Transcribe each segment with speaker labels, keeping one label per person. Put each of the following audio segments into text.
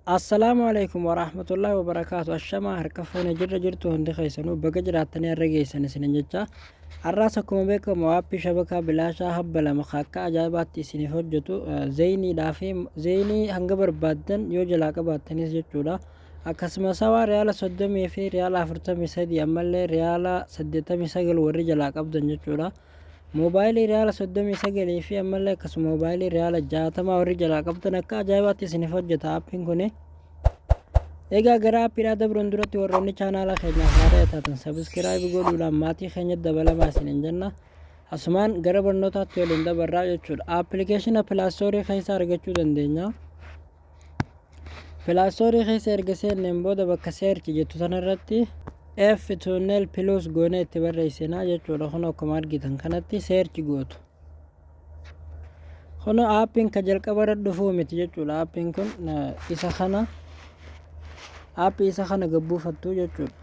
Speaker 1: Assalaamu Aleeykum Warahmatullaahi Wabarakaatu Ashamaa harka fuune jirra jirtu hundi keessanuu baga jiraattanii har'a geessan isinin jecha har'aas akkuma beekamu aappii shabakaa bilaashaa habba lama ka akka ajaa'ibaatti isiniif hojjetu zeeyiniidhaa fi zeeyinii hanga barbaaddan yoo jalaa qabaattanis jechuudha akkasuma sawaa riyaala 30 fi riyaala 43 ammallee riyaala 89 warri jalaa qabdan jechuudha Moobaayilii riyaala 39 fi ammallee akkasuma moobaayilii riyaala 60 warri jalaa qabdan akka ajaa'ibaatti isiniif hojjeta aappiin kuni. Egaa gara aappiidhaa dabruun duratti warroonni chaanaala keenyaaf haaraa taatan sabiskiraayib godhuudhaan maatii keenya dabalamaa isiniin jenna. Asumaan gara barnootaatti waliin dabarraa jechuudha. Aappilikeeshina pilaastoorii keessa argachuu dandeenya. Pilaastoorii keessa erga seenneen booda bakka seerchi jettu tanarratti F tunnel plus goonee itti barreessinaa jechuudha. Kun akkuma argitan kanatti seerchi gootu. Kun aappiin ka jalqaba irra dhufuu miti jechuudha. Aappiin kun isa kana aappii isa kana gabbuufattu jechuudha.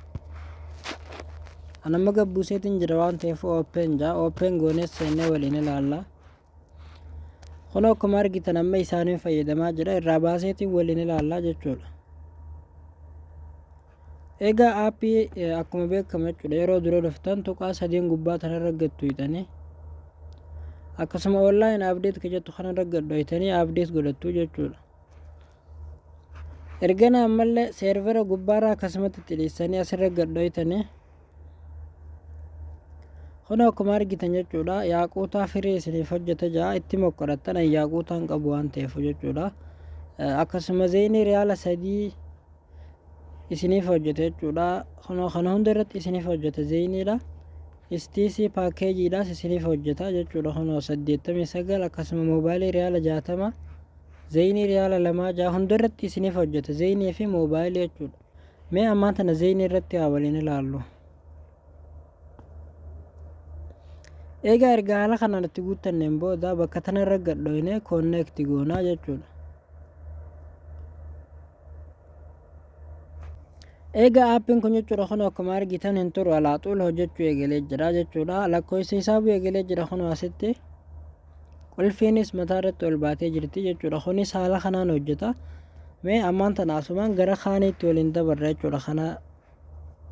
Speaker 1: Anamma gabbuuseetiin jira waan ta'eef open jaa open goonee seennee waliin ilaalla. Kun akkuma argitan amma isaaniin fayyadamaa jira irraa baaseetiin waliin ilaallaa jechuudha. Egaa aappii akkuma beekamu jechuudha yeroo dura dhuftan tuqaa sadiin gubbaa tanarra gattu hidhanii akkasuma online update ka jettu kanarra gadhoytanii update godhattu jechuudha. Ergana ammallee seervera gubbaarraa akkasumatti itti dhiistanii asirra gadhoytanii Kun akkuma argitan jechuudha yaaquutaa firii isiniif hojjeta ja'a itti mokkorattan an yaaquutaan qabu waan ta'eef jechuudha. Akkasuma zeenii riyaala 3 isiniif hojjeta jechuudha. Kunoo kana hunda irratti isiniif hojjeta zeeniidha. Istiisii paakeejiidhaas isiniif hojjeta jechuudha. Kunoo 89 akkasuma moobaayilii riyaala 60 zeenii riyaala 2 ja'a hunda irratti isiniif hojjeta zeenii fi moobaayilii jechuudha. Mee ammaan tana zeenii irratti haa waliin ilaallu. Egaa erga haala kanaan itti guuttanneen booda bakka tana irra gad dhoyne connect goonaa jechuudha. Egaa aappiin kun jechuudha kun akkuma argitan hin turu alaa xuul hojjechuu eegalee jira jechuudha. Lakkoofsa isaa bu'ee eegalee jira kun asitti. Qulfiinis mataa irratti ol baatee jirti jechuudha. Kunis haala kanaan hojjeta. Mee ammaan tana asumaan gara kaaniitti waliin dabarra jechuudha. Kana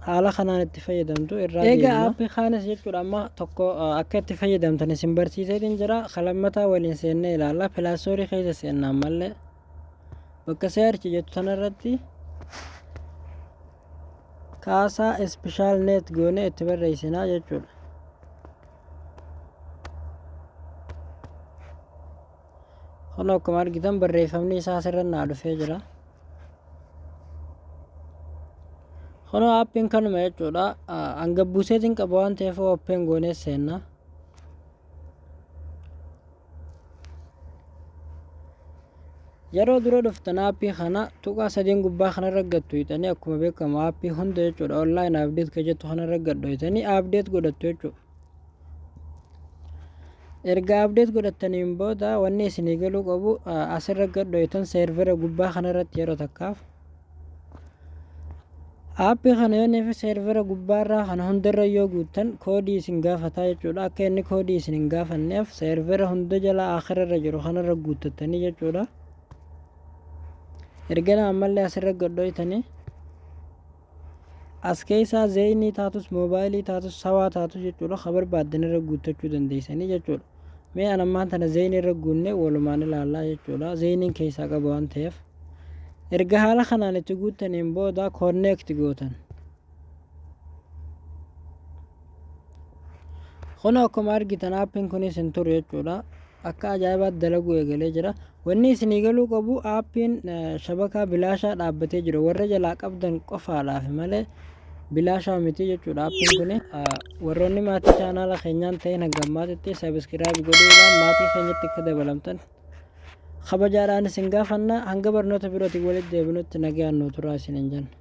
Speaker 1: haala kanaan itti fayyadamtu irraa Egaa deemna. aappii kaanis jechuudha amma tokko akka itti fayyadamtan isin barsiiseetiin jira. Kalammataa waliin seennee ilaalla. Pilaastoorii keessa seenna ammallee. Bakka search jettu tanarratti kaasaa ispishaal neet goonee itti barreessinaa jechuudha. Kun akkuma argitan barreeffamni isaa asirra naa dhufee jira. Kunoo aappiin kanuma jechuudha. Hanga buuseetiin qaba waan ta'eef open goonee seenna. Yeroo dura dhuftan aappii kana tuqaa sadeen gubbaa kanarra gattu hixanii akkuma beekamu aappii hunda jechuudha online update ka jettu kanarra gadhoytanii update godhattu jechuudha. Erga update godhattaniin booda wanni isinii galuu qabu asirra gadhoytan seervera gubbaa kanarratti yeroo takkaaf Aappii kana yoo fi seervera gubbaarraa kana hundarra yoo guuttan koodii isin gaafataa jechuudha. Akka inni koodii isin hin gaafanneef seervera hunda jala akirarra jiru kanarra guuttattanii jechuudha. Ergana ammallee asirra gadhoytanii as keessaa zeeyinii taatus moobaayilii taatus sawaa taatus jechuudha ka barbaaddan irra guuttachuu dandeessanii jechuudha. Mee an ammaan tana zeeyinii irra guunne walumaan ilaallaa jechuudha. Zeeyiniin keessaa qaba waan ta'eef. Erga haala kanaan itti guuttaniin booda connect gootan. Kun akkuma argitan aappiin kunis hin turu jechuudha. Akka ajaa'ibaatti dalaguu eegalee jira. Wanni isinii galuu qabu aappiin shabakaa bilaashaa dhaabbatee jiru warra jalaa qabdan qofaadhaaf malee bilaashaa miti jechuudha aappiin kun. Warroonni maatii chaanaala keenyaan ta'in hanga ammaatitti sabiskiraayib godhuudhaan maatii keenyatti akka dabalamtan kabajaadhaan isin gaafanna hanga barnoota birootiin walitti deebinutti nagaan nuu turaa isiniin jenna.